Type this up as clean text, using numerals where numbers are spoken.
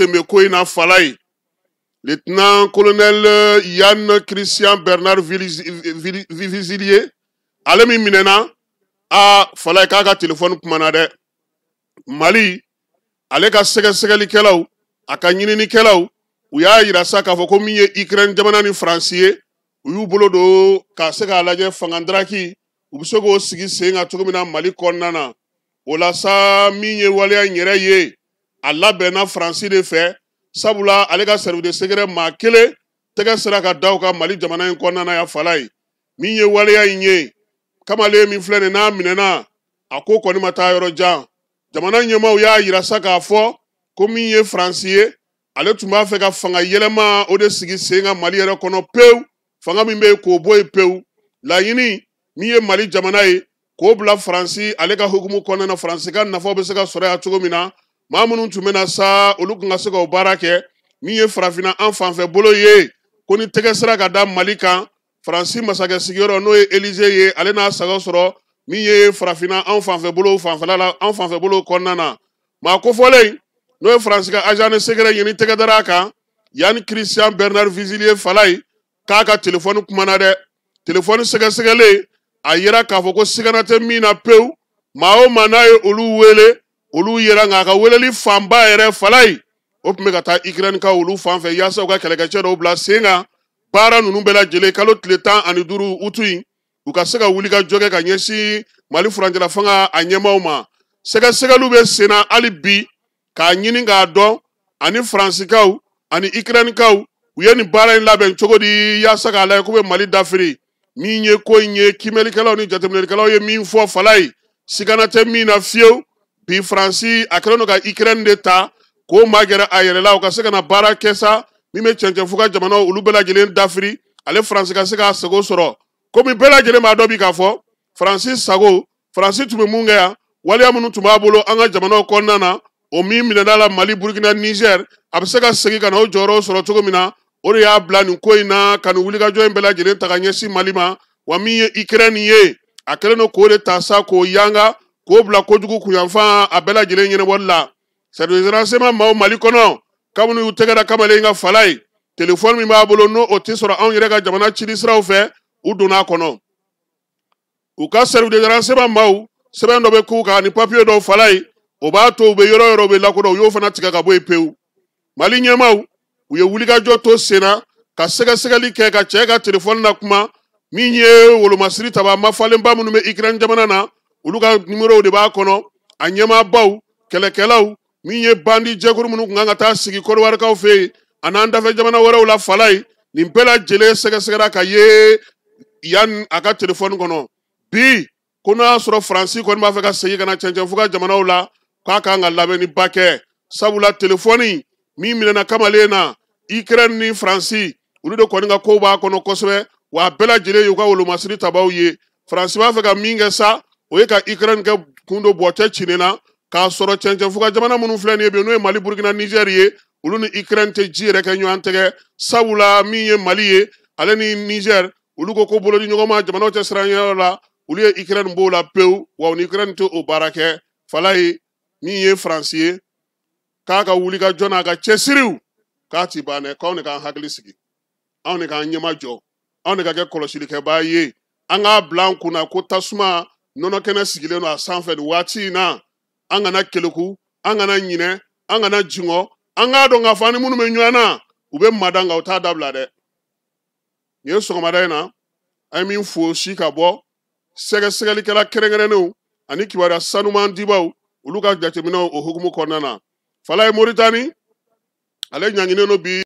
ten bɛ ko in na Falaye. Lieutenant colonel Yann Christian Bernard Vezilier, ale min minɛna a Falaye, k'a ka telefɔni kumana dɛ. Mali ale ka sɛgɛsɛgɛlikɛlaw, a ka ɲininikɛlaw, u y'a yira sa k'a fɔ ko min ye Ukraine jamana ni Faransi ye, u y'u bolo don ka se k'a lajɛ fangandaraki u bɛ se k'o sigi sen kan cogo min na Mali kɔnɔna na. O la sa, min ye waleya in yɛrɛ ye, a labɛnna Faransi de fɛ, sabula ale ka service de secret maa kelen tɛgɛ sera ka da o kan Mali jamana in kɔnɔna na yan. Falaye, min ye waleya in ye, kamalen min filɛ nin n'a minɛna, a ko kɔni ma taa yɔrɔ jan. Jamana ɲɛmaaw y'a yira sa k'a fɔ ko min ye Faransi ye, ale tun b'a fɛ ka fanga yɛlɛma o de sigi sen kan Mali yɛrɛ kɔnɔ pewu, fanga min bɛ yen k'o bɔ yen pewu. Laɲini min ye Mali jamana ye, k'o bila Faransi ale ka hukumu kɔnɔna na, Faransi ka nafaw bɛ se ka sɔrɔ yan cogo min na. Maa minnu tun bɛ na sa, olu tun ka se k'o baara kɛ. Min ye farafinna an fanfɛ bolo ye, ko ni tɛgɛ sera ka da Mali kan, Faransi masakɛ sigiyɔrɔ n'o ye Élysée ye, ale n'a sago sɔrɔ min ye farafinna an fanfɛ bolo fanfɛla la, an fanfɛ bolo kɔnɔna na. Maa kofɔlen n'o ye Faransi ka agent de secret ɲini tɛgɛ dara a kan, Yann Christian Bernard Vezilier Falaye, k'a ka telefɔni kumana dɛ. Telefɔni sɛgɛsɛgɛlen, a yira k'a fɔ ko sigana tɛ min na pewu. Maa o maa n'a ye olu wele, olu yera, nka a ka weleli fanba yɛrɛ Falaye, o tun bɛ ka taa Ukraine ka olu fan fɛ yaasa u ka kɛlɛkɛcɛ dɔw bila sen kan. Baara ninnu bɛɛ lajɛlen, kalo tile 15 utu in, u ka se ka wuli ka jɔ kɛ ka ɲɛsin Mali furancɛla fanga a ɲɛmaaw ma. Sɛgɛsɛgɛliw bɛ sen na hali bi k'a ɲini k'a dɔn ani Faransikaw ani Ukrainekaw u ye nin baara in labɛn cogo di yaasa k'a lajɛ k'u bɛ Mali dafiri. Min ye ko in ye, kiimɛlikɛlaw ni jateminɛlikɛlaw ye min fɔ Falaye, sigana tɛ min na fiyewu. Bi Faransi a kɛlen don ka Ukraine de ta k'o magɛrɛ a yɛrɛ la, u ka se ka na baara kɛ sa min bɛ cɛncɛnfuga jamanaw olu bɛɛ lajɛlen dafiri, ale Faransi ka se k'a sago sɔrɔ. Komi bɛɛ lajɛlen b'a dɔn bi k'a fɔ Faransi sago, Faransi tun bɛ mun kɛ yan, waleya minnu tun b'a bolo an ka jamanaw kɔnɔna na, o min minɛna la Mali, Burukina, Niger, a bɛ se ka segin ka na o jɔyɔrɔw sɔrɔ cogo min na, o de y'a bila nin ko in na ka nin wulikajɔ in bɛɛ lajɛlen ta ka ɲɛsin Mali ma. Wa min ye Ukraine ye, a kɛlen don k'o de ta sa k'o yanga k'o bila kojugu kunyanfan a bɛɛ lajɛlen ɲɛnabɔli la. Service de renseignement maaw Mali kɔnɔ, kabini y'u tɛgɛ da kamalen ka Falaye, telefɔni min b'a bolo n'o o tɛ sɔrɔ anw yɛrɛ ka jamana cili siraw fɛ, u donna a kɔnɔ. U ka service de renseignement maaw, sɛbɛn dɔ bɛ k'u kan ani papiye dɔw Falaye, o b'a to u bɛ yɔrɔ yɔrɔ u bɛ lakodɔn, u y'o fana tigɛ ka bɔ yen pewu. Mali ɲɛmaaw, u ye wulikajɔ to sen na ka sɛgɛsɛgɛli kɛ ka cɛ ka telefɔni na kuma. Min ye wolomasiri taba mafalenba minnu bɛ Ukraine jamana na, olu ka numéro de b'a kɔnɔ, a ɲɛmaabaw, kɛlɛkɛlaw, min ye bandi jɛkulu minnu tun kan ka taa sigi Kɔdiwarikaw fɛ yen a n'an dafɛ jamana wɛrɛw la Falaye, nin bɛɛ lajɛlen sɛgɛsɛgɛra ka ye yan a ka telefɔni kɔnɔ. Bi ko n'a y'a sɔrɔ Faransi kɔni b'a fɛ ka segin ka na cɛncɛnfuga jamanaw la, k'a kan ka labɛnniba kɛ, sabula telefɔni min minɛna kamalen na, Ukraine ni Faransi olu de kɔni ka kow b'a kɔnɔ kosɛbɛ, wa a bɛɛ lajɛlen y'u ka wolomasiri tabaw ye. Faransi b'a fɛ ka min kɛ sa, o ye ka Ukraine kɛ kun don bɔcɛ cinnen na, k'a sɔrɔ cɛncɛnfuga jamana minnu filɛ nin ye bi, n'o ye Mali, Burukina, Niger ye, olu ni Ukraine tɛ ji yɛrɛ kɛ ɲɔgɔn tɛgɛ, sabula min ye Mali ye, ale ni Niger, olu ko ko bolodi ɲɔgɔn ma jamanaw cɛ siranyɔrɔ la, olu ye Ukraine b'o la pewu, wa u ni Ukraine tɛ o baara kɛ. Falaye, min ye Faransi ye, k'a ka wuli ka jɔ n'a ka cɛsiriw k'a ti ban dɛ, k'anw de k'an hakili sigi, anw de k'an ɲɛma jɔ, anw de ka kɛ kɔlɔsilikɛbaa ye. An k'a bila an kunna ko tasuma nɔnɔ kɛnɛ sigilen don a sanfɛ nin waati in na. An kana keleku, an kana ɲinɛ, an kana jingɔ, an k'a dɔn k'a fɔ an ni minnu bɛ ɲɔgɔn na, u bɛ mada nka u t'a dabila dɛ. Nin ye sɔgɔmada in na an ye min fosi ka bɔ sɛgɛsɛgɛlikɛla kɛrɛnkɛrɛnnenw ani kibaruya sanuman dibaw olu ka jateminɛw o hukumu kɔnɔna na. Falaye, Moritani ale ɲanginen don bi.